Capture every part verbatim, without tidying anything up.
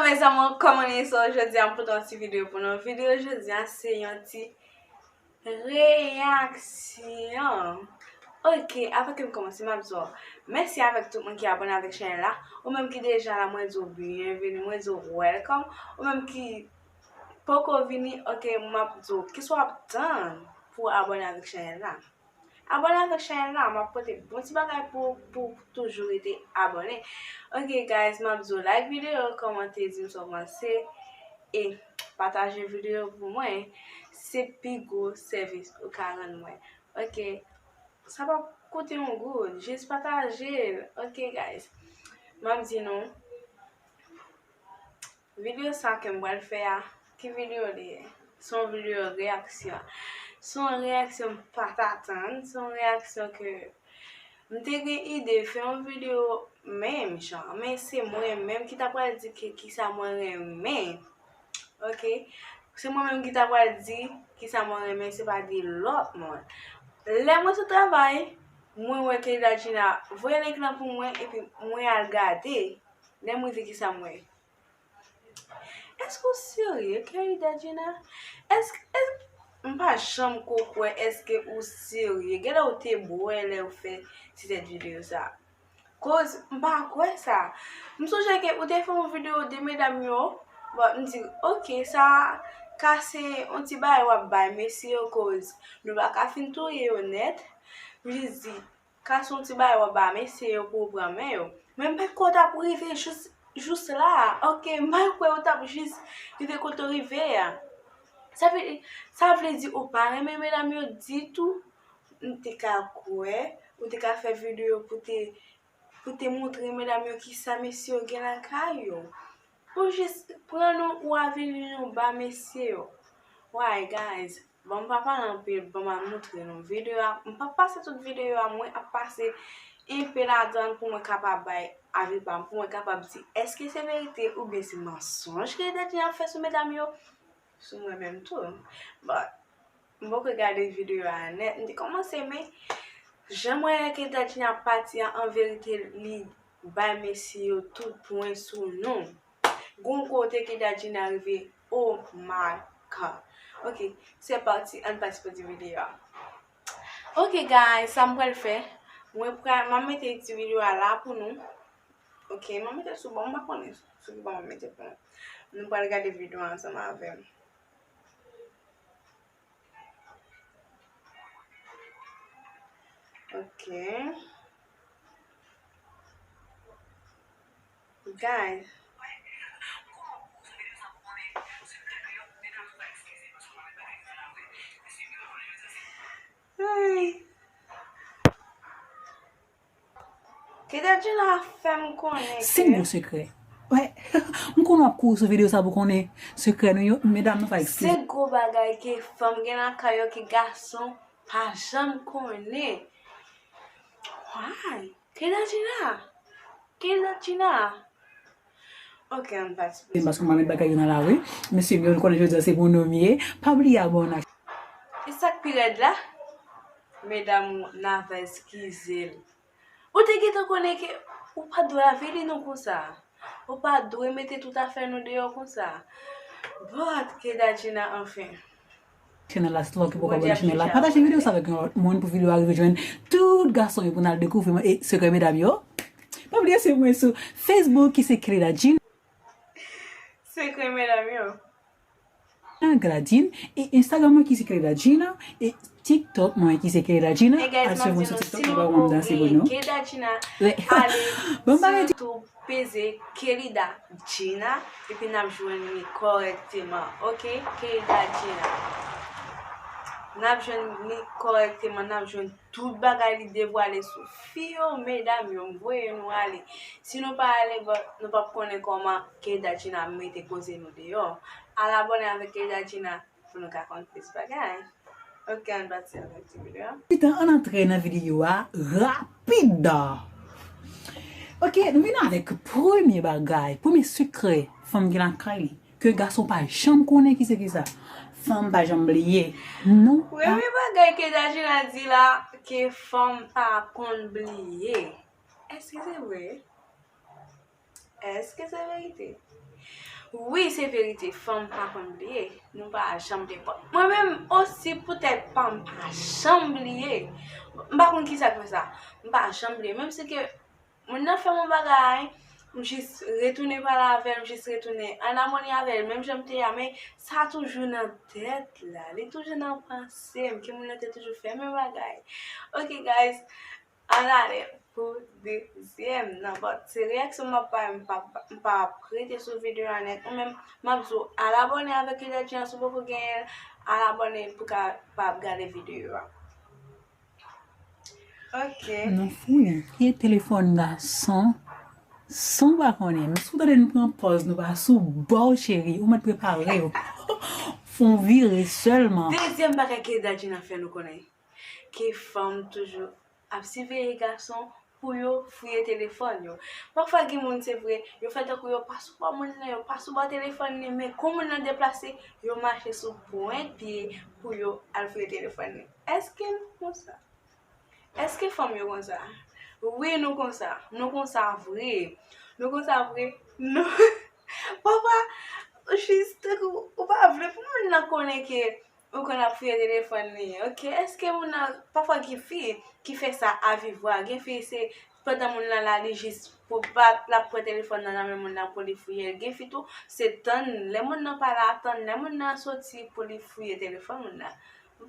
Mezanmi, kòman nou ye? So, jodi a m pote yon ti videyo pou nou. Videyo jodi a se yon ti reyaksyon. Ok, avan ke m kòmanse, m ap di w mèsi avèk tout moun ki abòne avèk chanèl la. Ou menm ki deja la, mwen di w byenveni, mwen di w welcome. Ou menm ki poko vini, ok, m ap di w kisa w ap tann pou w abòne avèk chanèl la. Abòne avèk chanèl la, m ap pote bon ti bagay pou, pou toujou rete abòne. Ok, guys, m ap di w like videyo, kòmante, di m sa w panse, e pataje videyo pou mwen. Se pi gwo sèvis ou ka rann mwen. Ok, sa p ap koute yon goud, jis pataje l. Ok, guys, m ap di nou, videyo sa ke m pral fè a, ki videyo li ye? Se yon videyo reyaksyon. Se yon reyaksyon m pa t atann, se yon reyaksyon ke m te gen ide fè yon videyo menm jan, men se mwen menm ki ta pral di ke kisa mwen renmen. Ok? Se mwen menm ki ta pral di kisa mwen renmen, se pa de lòt moun. Lè mwen sot travay, mwen wè Keydadjina voye link lan pou mwen, epi mwen al gade. Lè mwen di kisa mwen Èske w serye, Keydadjina? Èske, èske, m pa janm ko kwè èske ou serye. Genlè ou te bwè lè ou fè ti tèt videyo sa. Koz, m pa kwè sa. M sonje ke ou te fè yon videyo de medam yo. Bon, m di, ok, sa ka se yon ti bagay w ap bay mesye yo, koz nou pa ka fin touye yo nèt. M jis di, ka se yon ti bagay w ap ba mesye yo pou w pran men yo. Men m pa t kwè w t ap rive jous, jous la a. Ok, m pa t kwè w t ap jis rive kote w rive a. Sa vle, sa vle di ou pa renmen medam yo ditou? M te ka kwè ou te ka fè videyo pou te, pou te montre medam yo kisa mesye yo gen lakay yo. Ou jis pran nou, ou avili nou ba mesye yo. Why, guys? Bon, m pa pale anpil, bon, m ap montre nou videyo a. M p ap pase tout videyo a, mwen ap pase enpe ladan l pou mwen kapab bay avi pa m, pou mwen kapab di èske se verite oubyen se mansonj Keydadjina ap fè sou medam yo, sou mwen menm tou. But, m poko gade videyo a nèt, m te kòmanse, men jan m wè Keydadjina ap pati a, an verite, li bay mesye yo tout pwen sou nou. Gon kote Keydadjina rive, oh my God. Ok, se pati, ann pati pou di videyo a. Ok, guys, sa m pral fè, mwen pral, m ap mete ti videyo a la pou nou. Ok, m ap mete sou bò, m pa konnen sou ki bò m ap mete pou nou. Nou pral gade videyo a ansanm avè m. Ok. Guys. Ay. Keydadjina fè m konnen ke se gwo sekrè. Wè, m konnen w ap kouri sou videyo sa pou konnen sekrè nou yo, medam nou pa eksplize. Se gwo bagay ke fanm gen lakay yo ke gason pa janm konnen. Why? Keydadjina. Keydadjina. Ok, ann pati. Se paske m pa met bagay yo nan lari. Mesye m yo, nou konnen jodi a se pou nou m ye. Pa bliye abòne ak. E sa k pi rèd la, medam ou n a fè eskize l. Ou te gentan konnen ke ou pa t dwe avili nou konsa. Ou pa t dwe mete tout afè nou deyò konsa. But, Keydadjina, anfen. Channel la, si w poko abòne channel la, pataje videyo sa avèk yon lòt moun pou videyo a rive jwenn tout gason yo pou n al dekouvri mwen e sekrè medam yo. Pa bliye swiv mwen sou Facebook ki se Keydadjina. Sekrè medam yo. Gladine, e Instagram mwen ki se Keydadjina, e TikTok mwen ki se Keydadjina. Al swiv mwen sou TikTok, nou pa wè m danse pou nou. Keydadjina, ale sou YouTube, peze Keydadjina, epi n ap jwenn li kòrèkteman, ok? Keydadjina. N ap jwenn li kòrèkteman, n ap jwenn tout bagay li devwale sou fi yo, medam yo, m voye nou ale. Si nou pa ale, bon, nou p ap konnen kòman Keydadjina ap mete koze nou deyò. Al abòne avèk Keydadjina pou nou ka konn plis bagay. Ok, ann pati avèk ti videyo a. Gentan, ann antre nan videyo a rapid. Ok, nou vin avèk premye bagay, premye sekrè fanm gen lakay li, ke gason pa janm konnen ki se ki sa. Fanm pa janm bliye non. Premye bagay Keydadjina di la, ke fanm pa konn bliye. Èske se vre? Èske se verite? Wi, se verite, fanm pa konn bliye. Nou pa janm bliye. Mwen menm osi, poutèt pa m, pa janm bliye. M pa konn ki sa k fè sa. M pa janm bliye. Menm si ke moun nan fè m yon bagay, m jis retounen pale avè l, m jis retounen an amoni avè l, menm jan m te ye a, men sa toujou nan tèt la. Li toujou nan panse m, ke moun nan te toujou fè menm bagay. Ok, guys, ann ale pou dezyèm nan, but se reyaksyon m ap bay, m pa, m pa ap rete sou videyo a nèt. Ou menm, m ap di w, al abòne avèk Keydaji an, si w poko genyen l, al abòne pou kapab gade videyo a. Ok. Non, fouye. Fouye telefòn gason san w pa konnen. Men si w tande n pran pòz, nou pa sou bò w, cheri. Ou mèt prepare w. Fè w vire sèlman. Dezyèm bagay ke Dadjina fè nou konnen, ke fanm toujou ap siveye gason pou yo fouye telefòn yo. Pafwa gen moun, se vre, yo fè tankou yo pa sou bò moun nan, yo pa sou bò telefòn li, men kou moun nan deplase, yo mache sou pwent pye pou yo al fouye telefòn li. Èske nou konsa? Èske fanm yo konsa? Wi, nou konsa. Nou konsa vre. Nou konsa vre. Nou, pafwa, jis tankou ou pa vle pou moun nan konnen ke ou konn ap fouye telefòn li. Ok, èske moun nan, pafwa gen fi ki fè sa avivwa, gen fi se pandan moun nan la, li jis pou pa, l ap pran telefòn nan nan men moun nan pou li fouye l. Gen fi tou, se tann lè moun nan pa la, tann lè moun nan soti pou li fouye telefòn moun nan.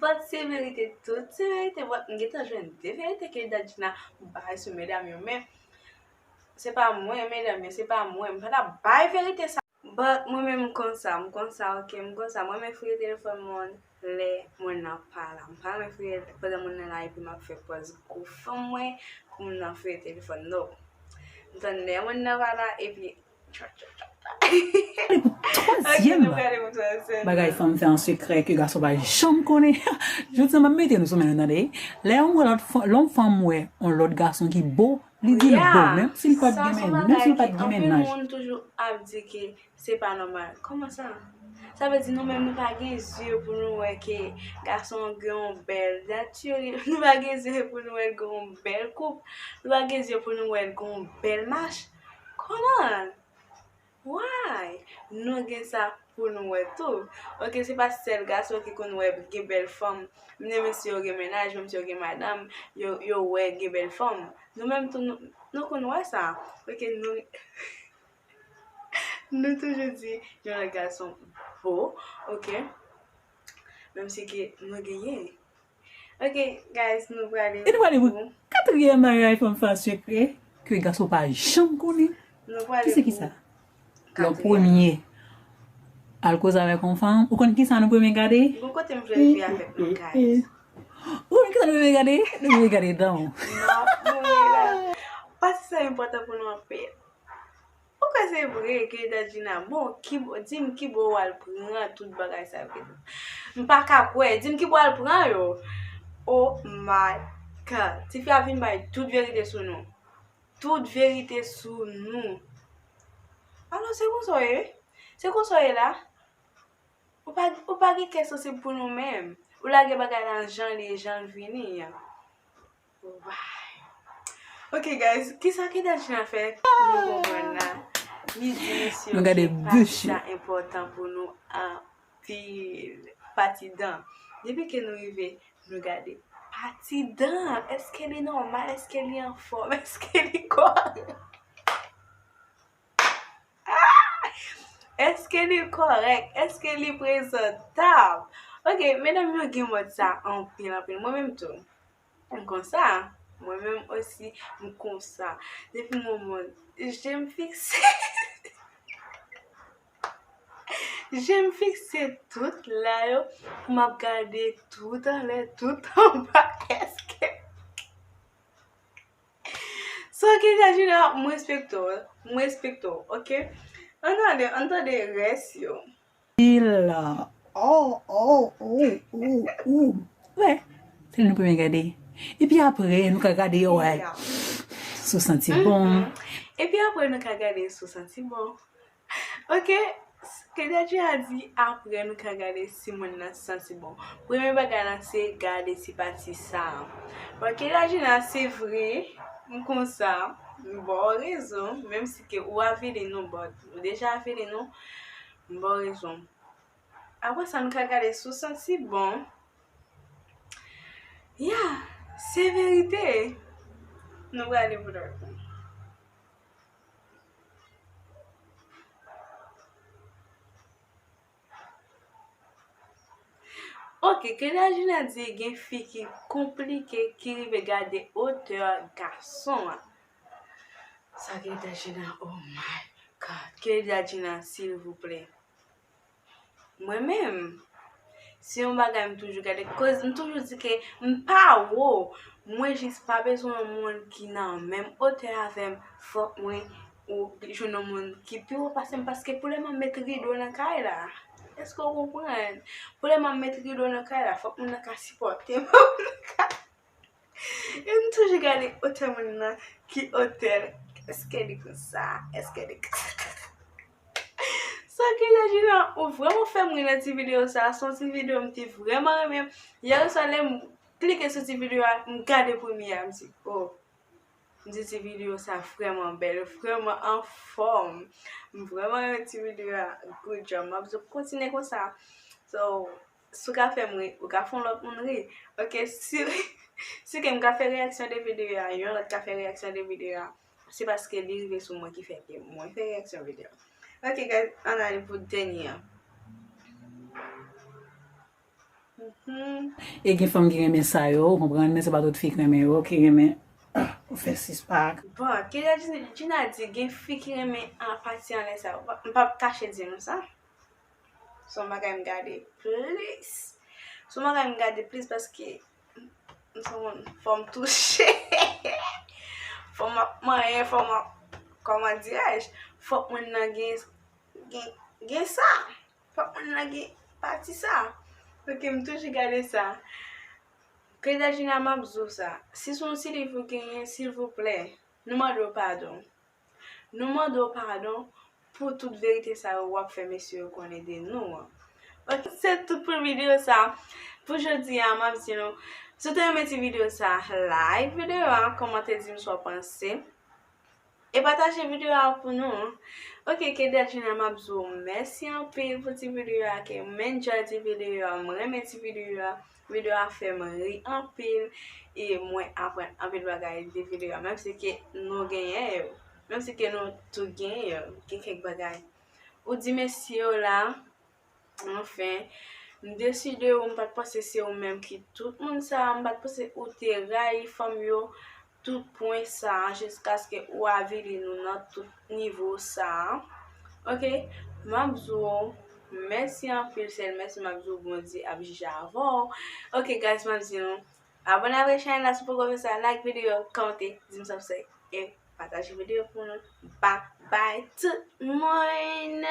But se verite, tout se verite, but m gentan jwenn de verite ke Dadjina bay sou medam yo, men se pa mwen, medam yo, se pa mwen, m pa t ap bay verite sa. But mwen menm m konsa, m konsa, ok, m konsa. Mwen menm fouye telefòn moun lè moun nan pa la. M pa renmen fouye pandan moun nan la epi m ap fè pòz gwo fanm mwen pou moun nan fouye telefòn, no. M tann lè moun nan pa la epi tcha, tcha, tcha, tcha. Pou twazyèm bagay fanm fè an sekrè ke gason pa janm konnen. Jodi a m ap mete nou sou men nou, tande. Lè yon lòt, lè yon fanm wè yon lòt gason ki bo, li di l bo, menm si l pa t gen men, menm si l pa t gen mennaj. Anpil moun toujou ap di ke se pa nòmal. Kòman sa? Sa vle di nou menm nou pa gen zye pou nou wè ke gason an gen yon bèl dati, nou pa gen zye pou nou wè l gen yon bèl koup, nou pa gen zye pou nou wè l gen yon bèl mach. Kòman? Why? Nou gen sa pou nou wè tou. Ok, se pa sèl gason ki konn wè gen bèl fanm. Menm si yo gen mennaj, menm si yo gen madanm, yo, yo wè gen bèl fanm. Nou menm tou, nou, nou konn wè sa. Ok, nou, nou toujou di yon lòt gason bo, ok? Menm si ke nou genyen. Ok, guys, nou prale. E nou prale pou katriyèm bagay fanm fè an sekrè ke gason pa janm konnen. Ki se ki sa? Lè w premye al koze avèk yon fanm, ou konn ki sa nou premye gade? Gon kote m vle rive avèk nou, guys. Ou konn ki sa nou premye gade? Nou premye gade dan w. M ap mouri la. Pati sa enpòtan pou nou anpil. Ou kwè se vre ke Dadjina bon? Ki bo, di m ki bo w al pran tout bagay sa yo ke. M pa ka kwè. Di m ki bo w al pran yo. Oh my God. Tifi a vin bay tout verite sou nou. Tout verite sou nou. Alò, se konsa w ye? Se konsa w ye la? Ou pa, ou pa gen kè sansib pou nou menm. Ou lage bagay la jan l ye, jan l vini an. Why? Ok, guys, kisa ke Dadjina fè? Nou konprann la. Li di mesye yo ke pati sa enpòtan pou nou anpil. Pati dan. Depi ke nou rive, nou gade pati dan. Èske li nòmal? Èske li anfòm? Èske li kòrèk? Èske li kòrèk? Èske li prezantab? Ok, medam yo gen mòd sa anpil, anpil. Mwen menm tou, m konsa. Mwen menm osi, m konsa. Depi moman je m fikse, je m fikse tout la yo, m ap gade tout anlè, tout anba. Èske So, Keydaji la, m respekte w, m respekte w, ok? Ann tande, ann tande rès yo. Pil. Oh, oh, oh, oh, oh. Wè, se li nou premye gade. Epi apre, nou ka gade, wè. Si w santi bon. Epi apre, nou ka gade si w santi bon. Ok, Keydaji a di apre nou ka gade si moun nan santi bon. Premye bagay la se gade ti pati sa. Bon, Keydaji la se vre, m konsa. M ba w rezon, menm si ke ou avili nou, but ou deja avili nou, m ba w rezon. Apre sa, nou ka gade si w santi bon. Ya, se verite. Nou prale pou dòt. Ok, Kendra Gina di gen fi ki konplike ki rive gade otè gason an. Sa Kendra Gina, oh my God. Kendra Gina, silvouplè. Mwen menm, se yon bagay m toujou gade, koz m toujou di ke m pa wo, mwen jis pa bezwen yon moun ki nan menm otè avè m, fòk mwen ou jwenn yon moun ki pi wo pase m, paske pou lè m ap met rido nan kay la, èske w konprann? Pou lè m ap met rido nan kay la, fòk moun nan ka sipòte m. E m toujou gade otè moun nan, ki otè l, èske li konsa, èske li konsa. Sa Kendra Gina, ou vrèman fè m ri nan ti videyo sa, se yon ti videyo m te vrèman renmen. Yèswa lè m klike sou ti videyo a, m gade premye a, m di, oh. M di ti videyo sa vrèman bèl, vrèman anfòm. M vrèman renmen ti videyo a. Good job. M ap di w kontinye konsa. So, si w ka fè m ri, ou ka fè yon lòt moun ri. Ok, si, si ke m ka fè reyaksyon de videyo a, yon lòt ka fè reyaksyon de videyo a, se paske li rive sou mwen ki fè ke mwen fè reyaksyon videyo a. Ok, guys, ann ale pou dènye an. Mhm. E gen fanm ki renmen sa yo, ou konprann, men se pa tout fi ki renmen yo, ki renmen, ah, ou fè sis pak. Bon, Kendra Gina di gen fi ki renmen an pati anlè sa yo. M p ap kache di nou sa. Se yon bagay m gade plis. Se yon bagay m gade plis paske m se yon fò m touche. Fò m ap manyen, fò m ap, kòman dirèj, fòk moun nan gen, gen, gen sa. Fòk moun nan gen pati sa. Ok, m toujou gade sa. Kendra Gina, m ap di w sa. Si se yon ti liv ou genyen, silvouplè, nou mande w padon. Nou mande w padon pou tout verite sa yo w ap fè mesye yo konnen de nou an. Ok, se tout pou videyo sa. Pou jodi a, m ap di nou, si w te renmen ti videyo sa, like videyo a, kòmante di m sa w panse. E pataje videyo a pou nou. Ok, Kendra Gina, m ap di w mèsi anpil pou ti videyo a, ke m enjoy ti videyo a, m renmen ti videyo a. Videyo a fè m ri anpil, e mwen aprann anpil bagay de videyo a, menm si ke nou genyen yo, menm si ke nou tou genyen yo, gen kèk bagay. Ou di mesye yo la, anfen, m deside w, m pa t panse se ou menm ki tout moun sa, m pa t panse ou te rayi fanm yo tout pwen sa, jiskaske ou avili nou nan tout nivo sa. Ok, m ap di w mèsi anpil, sèl mèsi m ap di w, Bondye ap jije avè w. Ok, guys, m ap di nou, abòne avèk chanèl la si w poko fè sa, like videyo, kòmante, di m sa w panse, e pataje videyo pou nou. Bye bye tout moun!